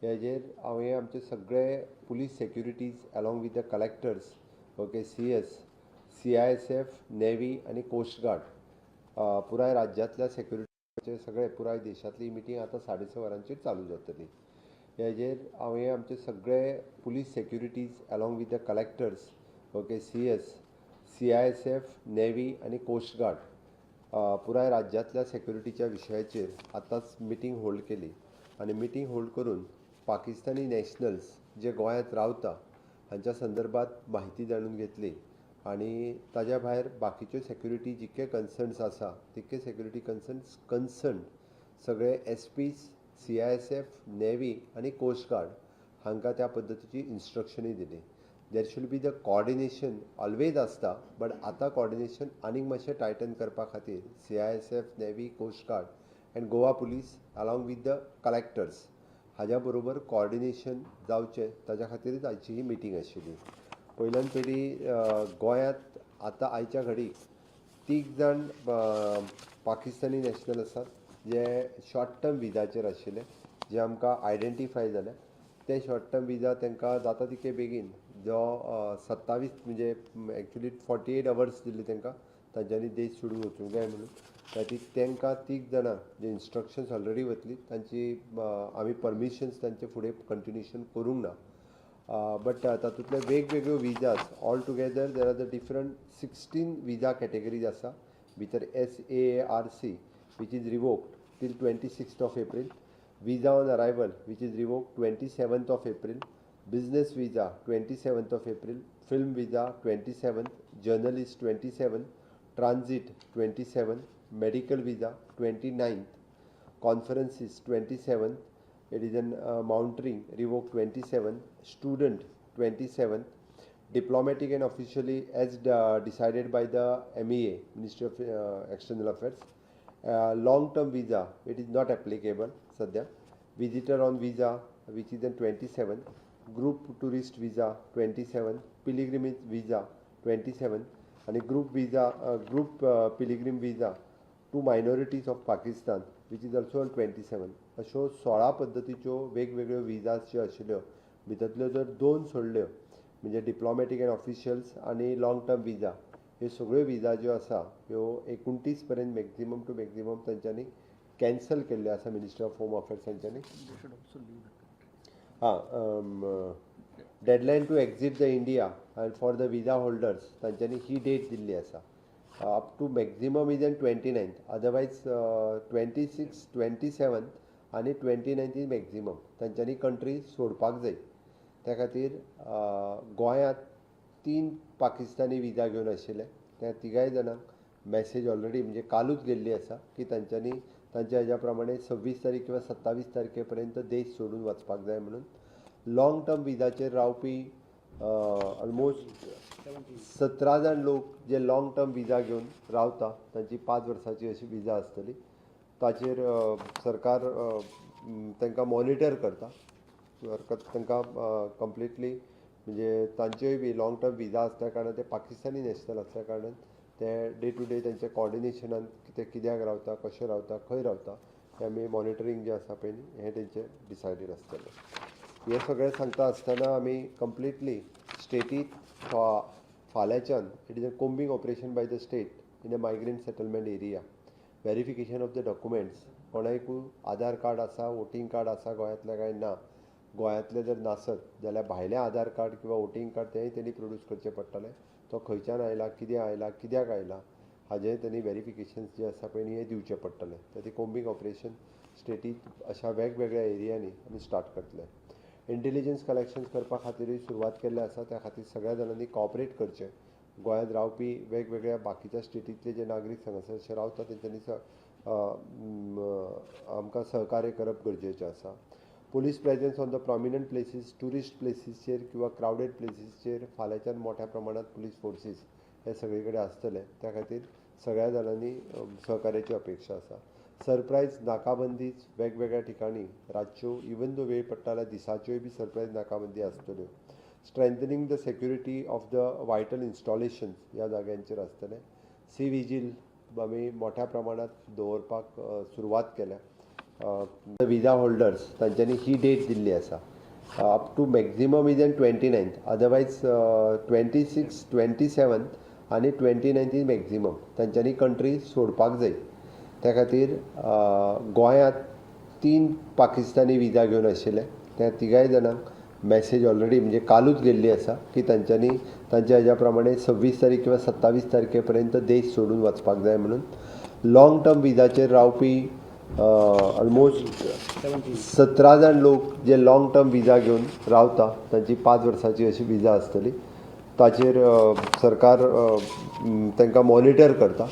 हेजेर हांवें आमचे सगळे police securities along with the collectors, okay, CS, CISF, navy आनी कोस्ट गार्ड, पुराय राज्यांतल्या सेक्युरिटीचे सगळे पुराय देशांतली मिटींग आतां 6:30 वरांचेर चालू जातली. हेजेर हांवें आमचे सगळे police securities along with the collectors, okay, CS, CISF, navy आनी कोस्ट गार्ड, पुराय राज्यांतल्या सेक्युरिटीच्या विशयाचेर आतांच मिटींग होल्ड केली आनी मिटींग होल्ड करून पाकिस्तानी नॅशनल्स जे गोंयांत रावता हांच्या संदर्भात म्हायती जाणून घेतली आनी ताज्या भायर बाकीच्यो सेक्युरिटी जितके कन्सर्न्स आसा तितके सेक्युरिटी कन्सर्न्स कन्सर्न सगळे SPs, CISF, navy आनी कोस्ट गार्ड हांकां त्या पद्दतीची इन्स्ट्रक्शनूय दिली. There should be the coordination always आसता, बट आतां कॉर्डिनेशन आनीक मातशें टायटन करपा खातीर CISF, navy, coast guard and Goa police along with the collectors हाज्या बरोबर कॉर्डिनेशन जावचें ताज्या खातीरच आयची ही मिटींग आशिल्ली. पयल्यान पयलीं गोंयांत आतां आयच्या घडीक तीग जाण पाकिस्तानी नॅशनल आसात जे शॉर्ट टर्म विजाचेर आशिल्ले, जे आमकां आयडेंटिफाय जाले. ते शॉर्ट टर्म विजा तांकां जाता तितके बेगीन जो 27, म्हणजे एक्चुली 48 अवर्स दिल्ले तांकां, तांच्यांनी देश सोडून वचूंक जाय म्हणून. खातीर तांकां तीग जाणांक जे इन्स्ट्रक्शन्स ऑलरेडी वतली, तांची आमी परमिशन्स तांचे फुडें कंटिन्युएशन करूंक ना. बट तातूंतले वेगवेगळ्यो visas, all together there are the different 16 visa categories आसा. भितर SAARC, which is revoked till 26th of April, visa on arrival, which is revoked 27th of April, business visa 27th of April, film visa 27th, journalist 27, transit 27, medical visa 29th, conferences 27th, it is an mountaineering revoked 27, student 27th, diplomatic and officially as decided by the MEA, Ministry of External Affairs, long term visa, it is not applicable सध्या, visitor on visa, which is on 27, group tourist visa 27, pilgrimage visa 27 आणि group visa, group pilgrim visa to minorities of Pakistan, which is also on 27. अश्यो 16 पद्दतीच्यो वेगवेगळ्यो विजास ज्यो आशिल्ल्यो, भितरल्यो जर दोन सोडल्यो, म्हणजे डिप्लॉमॅटीक एंड ऑफिशियल्स आनी लाँग टर्म विजा, ह्यो सगळ्यो विजा ज्यो आसा ह्यो 29 पर्यंत मॅक्झिमम टू मॅक्झिमम तांच्यांनी कॅन्सल केल्ल्यो आसा, मिनिस्ट्री ऑफ होम अफेर्स हांच्यांनी. They should also leave the country. हां, deadline to exit the India and for the visa holders तांच्यांनी ही डेट दिल्ली आसा. Up to maximum is on 29th, otherwise 26, 27 आनी 29th is maximum तांच्यांनी country सोडपाक जाय. त्या खातीर गोंयांत तीन पाकिस्तानी विजा घेवन आशिल्ले त्या तिगाय जाणांक मॅसेज ऑलरेडी, म्हणजे कालूच गेल्ली आसा की तांच्यांनी तांच्या हेज्या प्रमाणे 26 तारीख किंवा 27 तारखे पर्यंत देश सोडून वचपाक जाय म्हणून. लाँग टर्म विजाचेर रावपी ऑलमोस्ट 17 जाण लोक जे लाँग टर्म विजा घेवन रावता, तांची 5 वर्सांची अशी विजा आसतली, ताचेर सरकार तांकां मॉनिटर करता. हरकत तांकां कंप्लिटली, म्हणजे तांच्योय बी लाँग टर्म विजा आसल्या कारणान, ते पाकिस्तानी नॅशनल आसल्या कारणान ते डे टू डे तांच्या कॉर्डिनेशनान ते कित्याक रावता, कशें रावता, खंय रावता हें आमी मॉनिटरींग जें आसा पळय न्ही, हें तेंचें डिसायडीड आसतलें. हें सगळें सांगता आसतना आमी completely स्टेटीत फाल्यांच्यान it is a combing operation by the state in a migrant settlement area, verification of the documents. कोणाकूय आधार कार्ड आसा, वोटींग कार्ड आसा गोंयांतल्या काय ना, गोंयांतले जर नासत जाल्यार भायलें आधार कार्ड किंवा वोटींग कार्ड तेंय तेणी प्रोड्यूस करचें पडटलें. तो खंयच्यान आयला, कितें आयला, कित्याक आयला हाजें तेणी वेरिफिकेशन जें आसा पळय न्ही हें दिवचें पडटलें. तर ती कोम्बींग ऑपरेशन स्टेटीत अशा वेगवेगळ्या एरियांनी आमी स्टार्ट करतले. इंटेलिजन्स कलेक्शन करपा खातीरूय सुरवात केल्लें आसा. त्या खातीर सगळ्या जाणांनी कॉपरेट करचें. गोंयांत रावपी वेगवेगळ्या बाकीच्या स्टेटींतले जे नागरीक हांगासर रावता तेंच्यांनी आमकां सहकार्य करप गरजेचें आसा. Police presence on the prominent places, tourist प्लेसीसचेर किंवा क्रावडेड प्लेसीसचेर फाल्यांच्यान मोठ्या प्रमाणात पुलीस फोर्सीस हे सगळे कडेन आसतले. त्या खातीर सगळ्या जाणांनी सहकार्याची अपेक्षा आसा. सरप्रायज नाकाबंदीच वेगवेगळ्या ठिकाणी रातच्यो, इवन दो वेळ पडटा जाल्यार दिसाच्योय बी सरप्रायज नाकाबंदी आसतल्यो. Strengthening the security of the vital installations ह्या जाग्यांचेर आसतलें. सी विजील आमी मोठ्या प्रमाणात दवरपाक सुरवात केल्या. विजा होल्डर्स तांच्यांनी ही डेट दिल्ली आसा. Up to maximum is an 29th, otherwise 26, 27 आनी 29th is maximum तांच्यांनी कंट्री सोडपाक जाय. त्या खातीर गोंयांत तीन पाकिस्तानी विजा घेवन आशिल्ले त्या तिगाय जाणांक मॅसेज ऑलरेडी म्हणजे कालूच गेल्ली आसा की तांच्यांनी तांच्या हेज्या प्रमाणे 26 तारीख किंवा 27 तारखे पर्यंत देश सोडून वचपाक जाय म्हणून. लाँग टर्म विजाचेर रावपी ऑलमोस्ट 17 जाण लोक जे लाँग टर्म विजा घेवन रावता, तांची 5 वर्सांची अशी विजा आसतली. ताचेर सरकार तांकां मॉनिटर करता.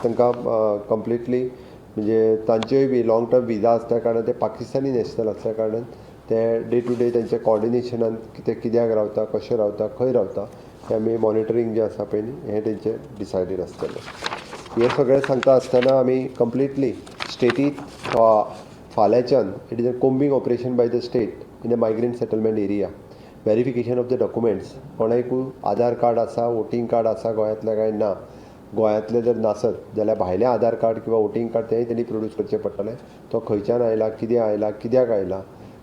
तांकां कंप्लिटली म्हणजे तांच्योय बी लाँग टर्म विजा आसल्या कारणान, ते पाकिस्तानी नॅशनल आसल्या कारणान, ते डे टू डे तेंच्या कॉर्डिनेशनान ते कित्याक रावता, कशें रावता, खंय रावता, हें आमी मॉनिटरींग जें आसा पळय न्ही, हें तेंचें डिसायडीड आसतलें. हें सगळें सांगता आसतना आमी completely स्टेटीत फाल्यांच्यान it is a combing operation by the state in a migrant settlement area, verification of the documents. कोणाकूय आधार कार्ड आसा, वोटींग कार्ड आसा गोंयांतलें काय ना. गोंयांतलें जर नासत जाल्यार भायलें आधार कार्ड किंवा वोटींग कार्ड तेंय तेणी प्रोड्यूस करचें पडटलें. तो खंयच्यान आयला, कितें आयला, कित्याक आयला,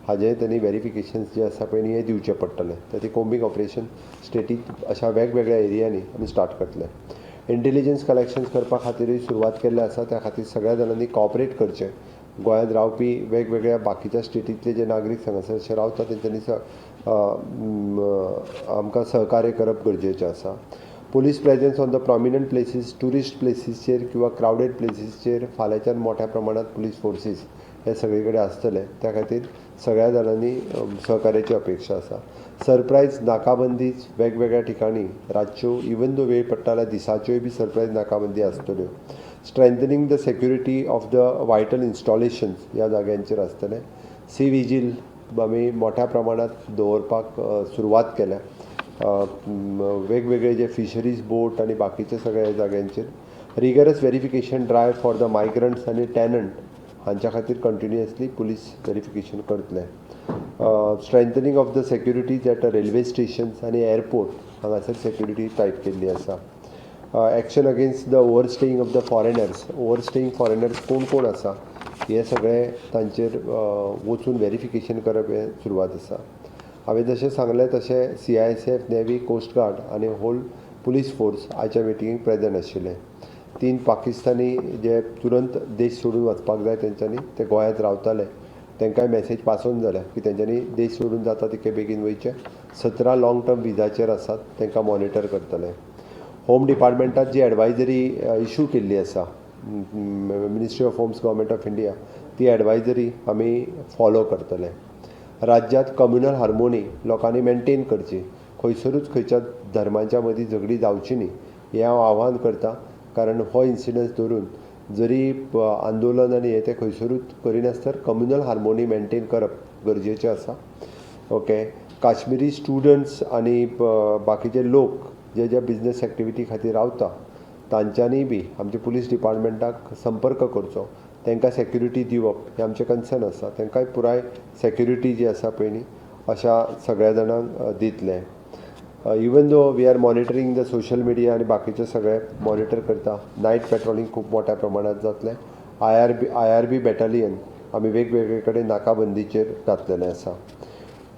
हाजें तेणी वेरिफिकेशन जें आसा पळय न्ही, हें दिवचें पडटलें. तर ती कोम्बींग ऑपरेशन स्टेटीत अशा वेगवेगळ्या एरियांनी आमी स्टार्ट करतले. इंटेलिजन्स कलेक्शन करपा खातीरूय सुरवात केल्लें आसा. त्या खातीर सगळ्या जाणांनी कॉपरेट करचें. गोंयांत रावपी वेगवेगळ्या बाकीच्या स्टेटींतले जे नागरीक हांगासर अशे रावता, तेंच्यांनी आमकां सहकार्य करप गरजेचें आसा. Police presence on the prominent places, tourist प्लेसीसचेर किंवा क्रावडेड प्लेसीसचेर फाल्यांच्यान मोठ्या प्रमाणात पुलीस फोर्सीस हे सगळे कडेन आसतले. त्या खातीर सगळ्या जाणांनी सहकार्याची अपेक्षा आसा. सरप्रायज नाकाबंदीच वेगवेगळ्या ठिकाणी रातच्यो, इवन दो वेळ पडटा जाल्यार दिसाच्योय बी सरप्रायज नाकाबंदी आसतल्यो. Strengthening the security of the vital installations ह्या जाग्यांचेर आसतलें. सी विजील आमी मोठ्या प्रमाणात दवरपाक सुरवात केल्या वेगवेगळे जे फिशरीज बोट आनी बाकीचे सगळे जाग्यांचेर. Rigorous verification drive for the migrants आनी टॅनंट हांच्या खातीर कंटिन्युअसली पुलीस वेरिफिकेशन करतले. Strengthening of the securities at railway stations आनी एअरपोर्ट हांगासर सेक्युरिटी टायट केल्ली आसा. Action against the overstaying of the foreigners. Overstaying foreigners कोण कोण आसा, हे सगळे तांचेर वचून वेरिफिकेशन करप हें सुरवात आसा. हांवें जशें सांगलें तशें सीआयएसएफ, नेवी, कोस्ट गार्ड आनी होल पुलीस फोर्स आयच्या मिटिंगेक प्रेजंट आशिल्ले. तीन पाकिस्तानी जे तुरंत देश सोडून वचपाक जाय तेंच्यांनी, ते गोंयांत रावताले, तांकांय मॅसेज पास ऑन जाल्या की तेंच्यांनी देश सोडून जाता तितके बेगीन वयचें. 17 लाँग टर्म विजाचेर आसात, तांकां मॉनिटर करतले. होम डिपार्टमेंटात जी एडवायजरी इशू केल्ली आसा, Ministry of Homes, Government of India, ती एडवायजरी आमी फॉलो करतले. राज्यांत कम्युनल हार्मोनी लोकांनी मेनटेन करची. खंयसरूच खंयच्या धर्मांच्या मदीं झगडीं जावची न्ही, हें हांव आव्हान करता. कारण हो इन्सिडन्स धरून जरी आंदोलन आनी हें तें खंयसरूच करिनासतना कम्युनल हार्मोनी मेनटेन करप गरजेचें आसा. ओके, काश्मिरी स्टुडंट्स आनी बाकीचे लोक जे जे बिजनस एक्टिविटी खातीर रावता, तांच्यांनी बी आमच्या पुलीस डिपार्टमेंटाक संपर्क करचो. तांकां सेक्युरिटी दिवप हें आमचें कन्सर्न आसा. तांकांय पुराय सेक्युरिटी जी आसा पळय न्ही, अशा सगळ्या जाणांक दितले. Even though we are monitoring the social media आनी बाकीचे सगळे मॉनिटर करता, नायट पेट्रोलिंग खूब मोठ्या प्रमाणात जातलें. आयआरबी बॅटालियन आमी वेगवेगळे कडेन नाकाबंदीचेर घातलेलें आसा.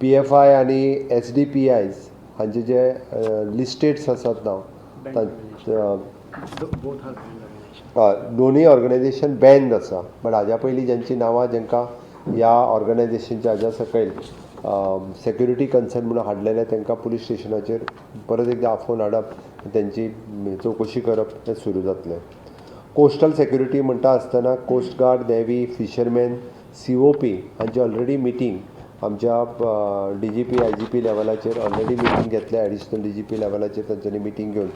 पीएफआय आनी एसडीपीआयज हांचे जे लिस्टेड्स आसात नांव Both are banned organization. हय, दोनूय ऑर्गनायझेशन बॅन्ड आसा. बट हाज्या पयलीं ज्यांची नांवां, जांकां ह्या ऑर्गनायझेशनच्या हाज्या सकयल सेक्युरिटी कन्सर्न म्हणून हाडलेले, तांकां पुलीस स्टेशनाचेर परत एकदां आफोवन हाडप, तेंची चवकशी करप हें सुरू जातलें. कोस्टल सेक्युरिटी म्हणटा आसतना coast guard, navy, fisherman, COP हांची ऑलरेडी मिटींग आमच्या डीजीपी, आयजीपी लेवलाचेर ऑलरेडी मिटींग घेतल्या. एडिशनल डीजीपी लेवलाचेर तांच्यांनी मिटींग घेवन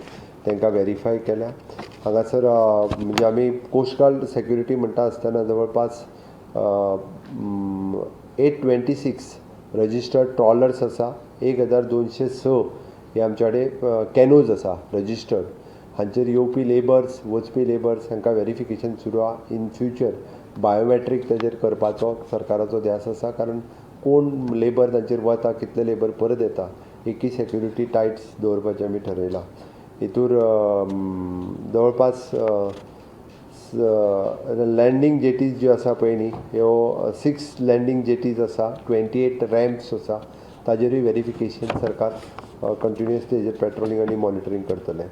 तांकां वेरीफाय केल्या. हांगासर म्हणजे आमी कोस्ट गार्ड सेक्युरिटी म्हणटा आसतना जवळपास 826 registered trawlers आसा. 1206 हे आमच्या कडेन कॅनोज आसा रजिस्टर्ड. हांचेर येवपी लेबर्स, वचपी लेबर्स हांकां वेरिफिकेशन सुरू आहा. इन फ्युचर बायोमॅट्रीक ताजेर करपाचो सरकाराचो ध्यास आसा, कारण कोण लेबर तांचेर वता, कितले लेबर परत येता, एकही सेक्युरिटी टायट्स दवरपाचें आमी ठरयलां. हितूर जवळपास लँडींग जेटीज ज्यो आसा पळय न्ही, ह्यो सिक्स लँडींग जेटीज आसा, 28 रॅम्प्स आसा, ताजेरूय वेरिफिकेशन सरकार कंटिन्युअसली हेजेर पेट्रोलिंग आनी मॉनिटरींग करतले.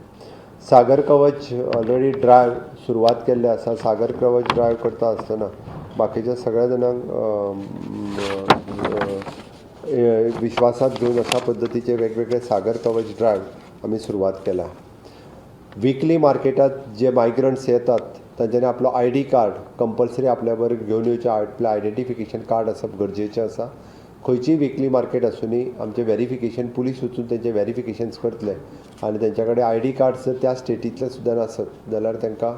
सागर कवच ऑलरेडी ड्रायव्ह सुरवात केल्ले आसा. सागर कवच ड्रायव्ह करता आसतना बाकीच्या सगळ्या जाणांक विश्वासात घेवन अशा पद्दतीचे वेगवेगळे सागर कवच ड्रायव्ह आमी सुरवात केला. विकली मार्केटात जे मायग्रंट्स येतात तांच्यांनी आपलो आयडी कार्ड कंपल्सरी आपल्या बरोबर घेवन येवचें. आपलें आयडेंटिफिकेशन कार्ड आसप गरजेचें आसा. खंयचीय विकली मार्केट आसुनी, आमचें वेरिफिकेशन पुलीस वचून तेंचें वेरिफिकेशन्स करतले आनी तेंच्या कडेन आयडी कार्ड जर त्या स्टेटींतले सुद्दां नासत जाल्यार तांकां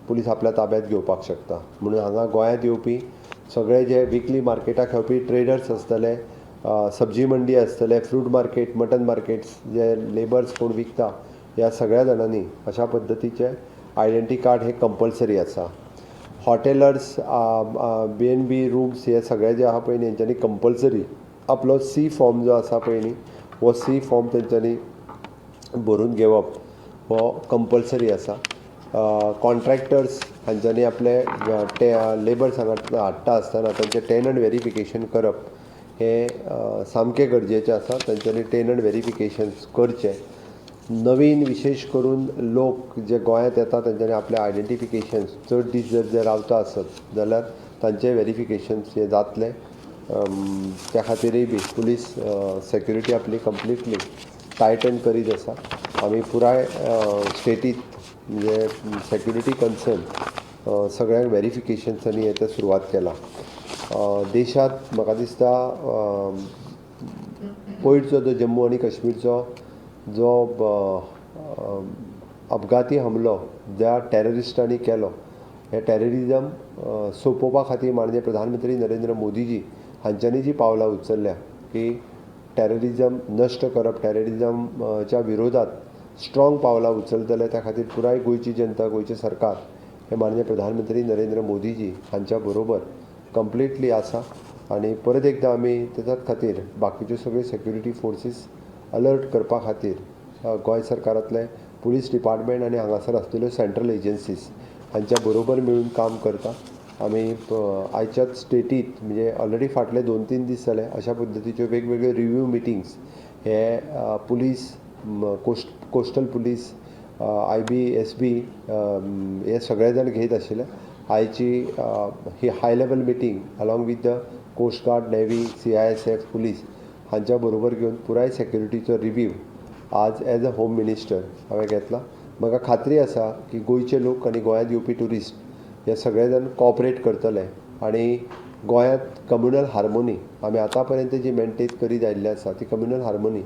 पुलीस आपल्या ताब्यांत घेवपाक शकता. म्हणून हांगा गोंयांत येवपी सगळे जे विकली मार्केटाक येवपी ट्रेडर्स आसतले, सब्जी मंडी आसतले, फ्रूट मार्केट, मटन मार्केट्स, जे लेबर्स कोण विकता, ह्या सगळ्या जाणांनी अशा पद्दतीचे आयडेंटी कार्ड हे कंपल्सरी आसा. हॉटेलर्स, बीएनबी रुम्स हे सगळे जे आहा पळय न्ही, हेंच्यांनी कंपल्सरी आपलो सी फॉर्म जो आसा पळय न्ही, हो सी फॉर्म तेंच्यांनी भरून घेवप हो कंपल्सरी आसा. कॉन्ट्रॅक्टर्स हांच्यांनी आपले ते लेबर्स हांगा हाडटा आसतना तांचें टेनंट वेरिफिकेशन करप हें सामकें गरजेचें आसा. तांच्यांनी टेनंट वेरिफिकेशन करचें. नवीन विशेश करून लोक जे गोंयांत येता तांच्यांनी आपलें आयडेंटिफिकेशन्स, चड दीस जर जे रावता आसत जाल्यार तांचें वेरिफिकेशन्स हें जातलें. त्या खातीरय बी पुलीस सेक्युरिटी आपली कंप्लिटली टायटन करीत आसा. आमी पुराय स्टेटीत म्हणजे सेक्युरिटी कन्सर्न सगळ्यांक वेरिफिकेशन्सांनी हें तें सुरवात केलां. देशांत म्हाका दिसता पयरचो जो जम्मू आनी काश्मीरचो जो अपघाती हमलो ज्या टॅररिस्टांनी केलो, हे टॅररिजम सोंपोवपा खातीर माननीय प्रधानमंत्री नरेंद्र मोदीजी हांच्यांनी जी पावलां उचलल्या की टॅररिजम नश्ट करप, टॅररिजमच्या विरोधात स्ट्रॉंग पावलां उचलतले, त्या खातीर पुराय गोंयची जनता, गोंयचें सरकार हे माननीय प्रधानमंत्री नरेंद्र मोदीजी हांच्या बरोबर कंप्लिटली आसा. आनी परत एकदां आमी तेच्याच खातीर बाकीच्यो सगळ्यो सेक्युरिटी फोर्सीस अलर्ट करपा खातीर गोंय सरकारांतले पुलीस डिपार्टमेंट आनी हांगासर आसलेल्यो सेंट्रल एजन्सीज हांच्या बरोबर मेळून काम करता. आमी आयच्याच स्टेटीत म्हणजे ऑलरेडी फाटले 2-3 दीस जाले अशा पद्दतीच्यो वेगवेगळ्यो रिव्यू मिटिंग्स हे police, coastal police, IB, SB हे सगळे जाण घेत आशिल्ले. आयची ही high level meeting along with the coast guard, navy, CISF, police हांच्या बरोबर घेवन पुराय सेक्युरिटीचो रिव्यू आज एज अ होम मिनिस्टर हांवें घेतला. म्हाका खात्री आसा की गोंयचे लोक आनी गोंयांत येवपी ट्युरिस्ट हे सगळे जाण कॉपरेट करतले आनी गोंयांत कम्युनल हार्मोनी आमी आतां पर्यंत जी मेनटेन करीत आयिल्ली आसा ती कम्युनल हार्मोनी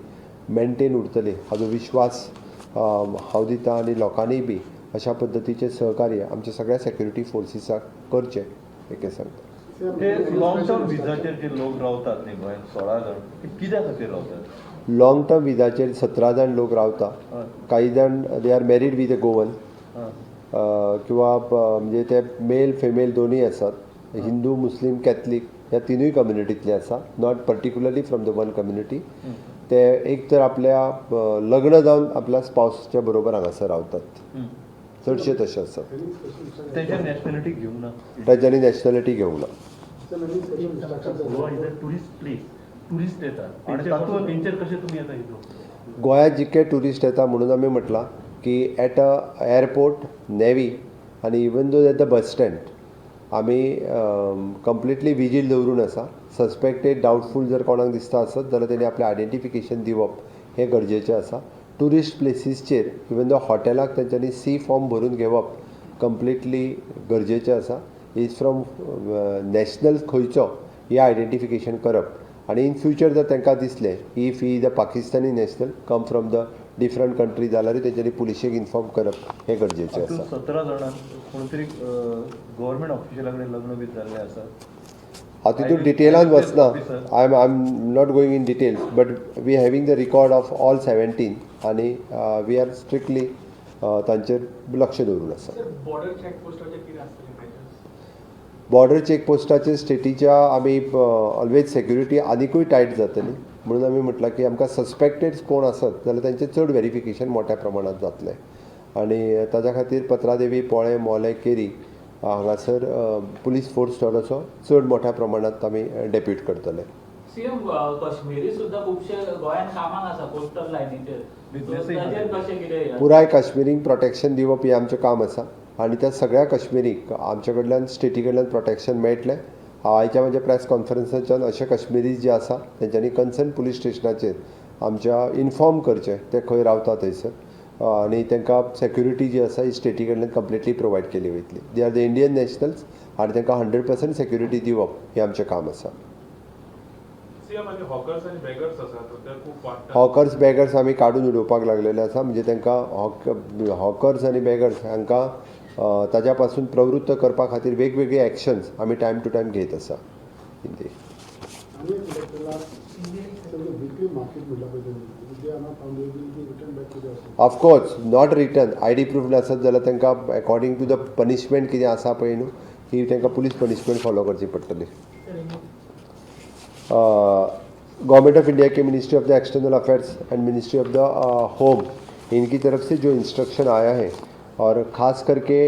मेनटेन उरतली हाजो विश्वास हांव दिता आनी लोकांनीय बी अशा पद्दतीचें सहकार्य आमच्या सगळ्या सेक्युरिटी फोर्सीसाक करचें हें सांगता. ते लॉंग टर्म विजाचेर जे लोक रावतात न्ही गोंयांत 16 जाण, ते कित्या खातीर रावतात? लॉंग टर्म विजाचेर 17 जाण लोक रावता. काही जाण they are married with a Goan किंवा म्हणजे ते मेल फिमेल दोनूय आसात. हिंदू, मुस्लीम, कॅथलीक ह्या तिनूय कम्युनिटींतले आसा, not particularly from the one community. ते एक तर आपल्या लग्न जावन आपल्या स्पावसच्या बरोबर हांगासर रावतात. चडशे तशे आसात. तेंच्या नॅशनॅलिटी घेवंक ना? तांच्यांनी नॅशनॅलिटी घेवंक ना. Goa is a tourist place, tourist येतात. आणि तातूंत तेंचेर कशें तुमी आतां हितून गोंयांत जितके ट्युरिस्ट येता म्हणून आमी म्हटलां की एट अ एअरपोर्ट, नेवी आनी even though at the bus stand आमी कंप्लिटली विजील दवरून आसा. सस्पेक्टेड, डावटफूल जर कोणाक दिसता आसत जाल्यार तेणी आपलें आयडेंटिफिकेशन दिवप हें गरजेचें आसा. ट्युरिस्ट प्लेसीसचेर इवन दो हॉटेलाक तेंच्यांनी सी फॉर्म भरून घेवप कंप्लिटली गरजेचें आसा. Is from national खंयचो हें आयडेंटिफिकेशन करप आनी इन फ्युचर जर तांकां दिसलें if he is a Pakistani national, come from the different country जाल्यारूय तेंच्यांनी पुलिशेक इन्फॉर्म करप हें गरजेचें आसा. 17 जाणांक कोण तरी गव्हर्मेंट ऑफिशियला कडेन लग्न बी जाल्लें आसा? हांव तितून डिटेलान वचना. I am not going in details, but we having the record of all 17 आनी we are strictly तांचेर लक्ष दवरून आसा. बॉर्डर चेकपोस्टाचेर कितें आसतलें मेजर्स? बॉर्डर चेकपोस्टाचेर स्टेटीच्या आमी ऑलवेज सेक्युरिटी आनिकूय टायट जातली. म्हणून आमी म्हटलां की आमकां सस्पेक्टेड कोण आसत जाल्यार तांचें चड वेरिफिकेशन मोठ्या प्रमाणांत जातलें आनी ताच्या खातीर पत्रादेवी, पोळे, मोले, केरी. हांगासर पुलीस फोर्स थोडोसो चड मोठ्या प्रमाणांत आमी डेप्यूट करतले. सीएम, काश्मीरी सुद्धा खुबशे गोंयांत कामाक आसा कोस्टल लायनीचेर. Business So, ताजेर कशें कितें? पुराय काश्मिरींक प्रोटेक्शन दिवप हें आमचें काम आसा आनी त्या सगळ्या काश्मिरींक आमच्या कडल्यान, स्टेटी कडल्यान प्रोटेक्शन मेळटलें. हांव आयच्या म्हज्या प्रेस कॉन्फरन्साच्यान अशे काश्मिरी जे आसा तेंच्यांनी कन्सर्न पुलीस स्टेशनाचेर आमच्या इन्फॉर्म करचें, ते खंय रावता थंयसर, आनी तांकां सेक्युरिटी जी आसा ही स्टेटी कडल्यान कंप्लिटली प्रोवायड केली वयतली. They are the Indian nationals आनी तांकां 100% सेक्युरिटी दिवप हें आमचें काम आसा. सीएम, आनी हॉकर्स आनी बेगर्स आसात, ते खूब वाडटात. हॉकर्स, बेगर्स आमी काडून उडोवपाक लागलेले आसा. म्हणजे तांकां हॉकर्स आनी बेगर्स हांकां ताज्या पासून प्रवृत्त करपा खातीर वेगवेगळे एक्शन्स आमी टायम टू टायम घेत आसा हिंदी. आनी एक विकली मार्केट म्हणल्या पळय तेणी, they are not found, they will be return back to the Of course not return. ID proof नासत जाल्यार तांकां अकॉर्डिंग टू the punishment कितें आसा पळय न्हू, ही तांकां पुलीस पनिशमेंट फॉलो करची पडटली. Government of India K Ministry of the External Affairs and Ministry of the Home, इनकी तरफ से जो इंस्ट्रक्शन आया है और ख़ास करके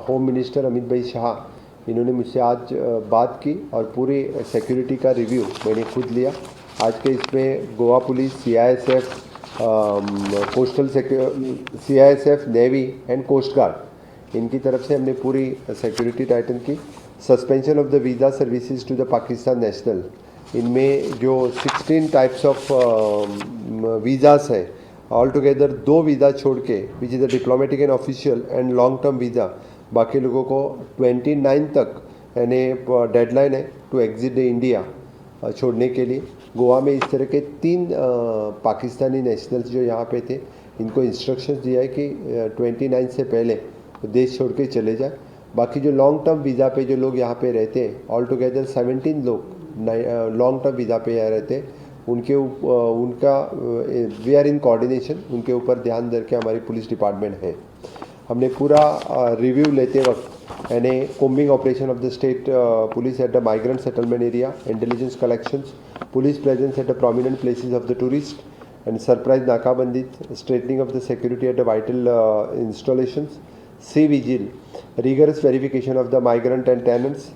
होम मिनिस्टर अमित भाई शाह, इन्होंने मुझसे आज बात की और पूरी सिक्योरिटी का रिव्यू मैंने खुद लिया. आज के इसमें Goa police, CISF, coastal, CISF, Navy and Coast Guard, इनकी तरफ से हमने पूरी सिक्योरिटी टाइटन की. Suspension of the visa services to the Pakistan national, इनमें जो 16 टाइप्स ऑफ वीज़ास है, ऑल टुगेदर दो वीज़ा छोड़ के, which is a diplomatic and official and long term visa, बाकी लोगों को 29 तक यानी डेडलाइन है टू एग्जिट the India, छोड़ने के लिए. गोवा में इस तरह के तीन पाकिस्तानी नेशनल्स जो यहाँ पे थे, इनको इंस्ट्रक्शंस दिया है कि 29 से पहले देश छोड़ के चले जाए. बाकी जो लॉन्ग टर्म वीज़ा पे जो लोग यहाँ पे रहते हैं, ऑल टुगेदर 17 लोग लॉन्ग टर्म वीज़ा पे यहाँ रहते हैं, उनका we are in coordination. उनके ऊपर ध्यान दे के हमारी पुलिस डिपार्टमेंट है. हमने पूरा रिव्यू लेते वक्त यानी combing operation of the state police at the migrant settlement area, intelligence collections, police presence at the prominent places of the tourist and surprise नाकाबंदी, strengthening of the security at the vital installations, C Vigil, rigorous verification of the migrant and tenants,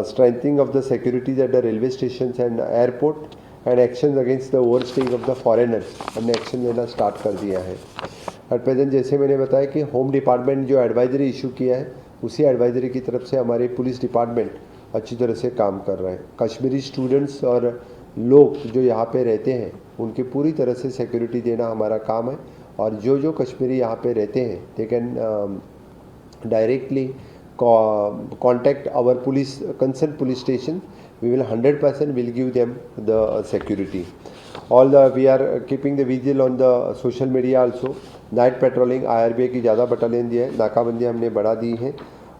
strengthening of the securities at the railway stations and airport, and actions against the overstaying of the foreigners. हमने action लेना start कर दिया है. At present जैसे मैंने बताया कि home department जो advisory issue किया है, उसी एडवाइजरी की तरफ से हमारे पुलिस डिपार्टमेंट अच्छी तरह से काम कर रहे हैं. कश्मीरी स्टूडेंट्स और लोग जो यहाँ पे रहते हैं, उनकी पूरी तरह से सिक्योरिटी देना हमारा काम है और जो जो कश्मीरी यहाँ पे रहते हैं, they can directly contact our police, concerned police station. We will 100% will give them the security. All the we are keeping the vigil on the social media also. Night patrolling, IRBA की ज़्यादा battalion दी है, नाकाबंदी हमने बढ़ा दी है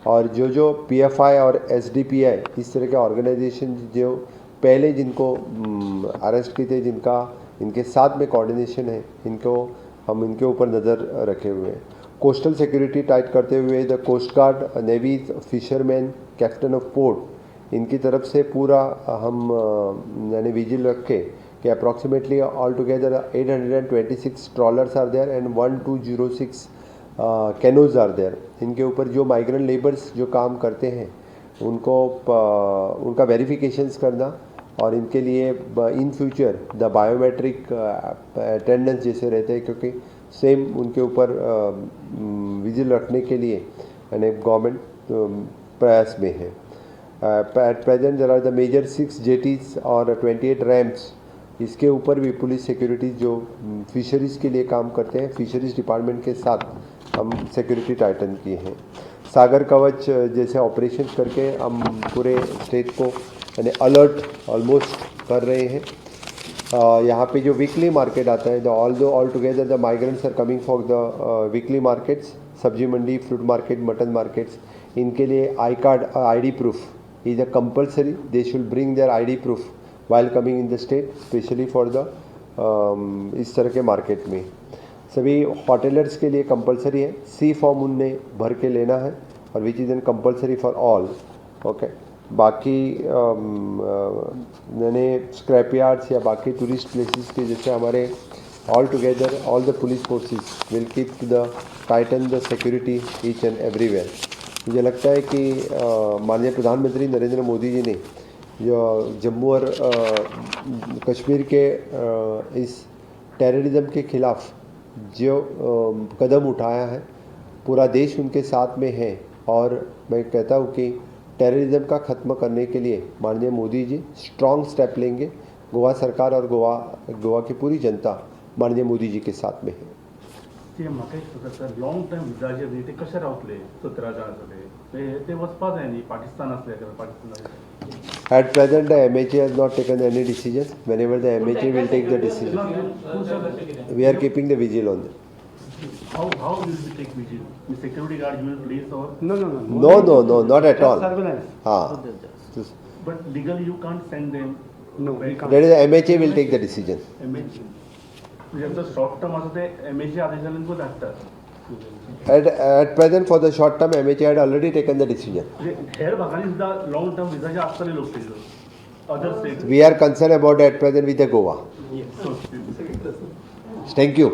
और जो जो PFI और SDPI, इस तरह K organisation जो पहले जिनको अरेस्ट किए थे, जिनका इनके साथ में कोऑर्डिनेशन है, इनको हम इनके ऊपर नज़र रखे हुए हैं. कोस्टल सिक्योरिटी टाइट करते हुए the Coast Guard, Navy, fisherman, captain of port, इनकी तरफ से पूरा हम यानी विजिल रख के कि approximately all together 826 trawlers are there and 1206 canoes are there. इनके ऊपर जो माइग्रेंट लेबर्स जो काम करते हैं, उनको उनका वेरिफिकेशंस करना और इनके लिए in future the biometric attendance जैसे रहते हैं, क्योंकि सेम उनके ऊपर विजिल रखने के लिए यानी गवर्नमेंट प्रयास में है. At present there are the major six jetties Aur 28 ramps. इसके ऊपर भी पुलिस सिक्योरिटी जो फिशरीज़ के लिए काम करते हैं, फिशरीज़ डिपार्टमेंट के साथ हम सिक्योरिटी टाइटन किए हैं. सागर कवच जैसे ऑपरेशन करके हम पूरे स्टेट को यानी अलर्ट ऑलमोस्ट कर रहे हैं. यहाँ पे जो वीकली मार्केट आता है, the all the all together the migrants are coming for the weekly markets, सब्जी मंडी, फ्रूट मार्केट, मटन मार्केट्स, इनके लिए I card, ID proof is a compulsory. They should bring their ID proof while coming in the state, specially for the इस तरह K market में. सभी होटलर्स K लिए compulsory है, C form उनने भर K लेना है और which is an compulsory for all, okay. बाकी यानी scrap yards या बाकी टूरिस्ट प्लेसेस के जैसे हमारे all together all the police forces will keep the tighten the security each and everywhere. मुझे लगता है कि माननीय प्रधानमंत्री नरेंद्र मोदी जी ने जो जम्मू और कश्मीर के इस टेररिज्म के खिलाफ जो कदम उठाया है, पूरा देश उनके साथ में है। और मैं कहता हूँ कि टेररिज्म का ख़त्म करने के लिए माननीय मोदी जी स्ट्रॉन्ग स्टेप लेंगे। गोवा सरकार और गोवा गोवा की पूरी जनता माननीय मोदी जी के साथ में है। ते म्हाका एक सुचता, लॉंग टर्म विजाचेर न्ही ते कशे रावतले 17 जाण आसा ते ते वचपा जाय न्ही पाकिस्तान आसले जाल्यार Pakistan. At present, the MHA has not taken any decision. Whenever the MHA will take the decision, we are keeping the vigil on them. How will you take vigil? Security guard you will place or No. No, not at all. Surveillance. हाँ. But legally you can't send them. No, we can't. That is, the MHA will take the decision. MHA म्हणजे short term आसा ते MHA आदेशान धाडटात. At present, for the short term, MHA had already taken the decision. म्हणजे हेर भागांनी सुद्दां long term विजाचे आसतले लोक ते other state. We are concerned about at present with the Goa. Thank you.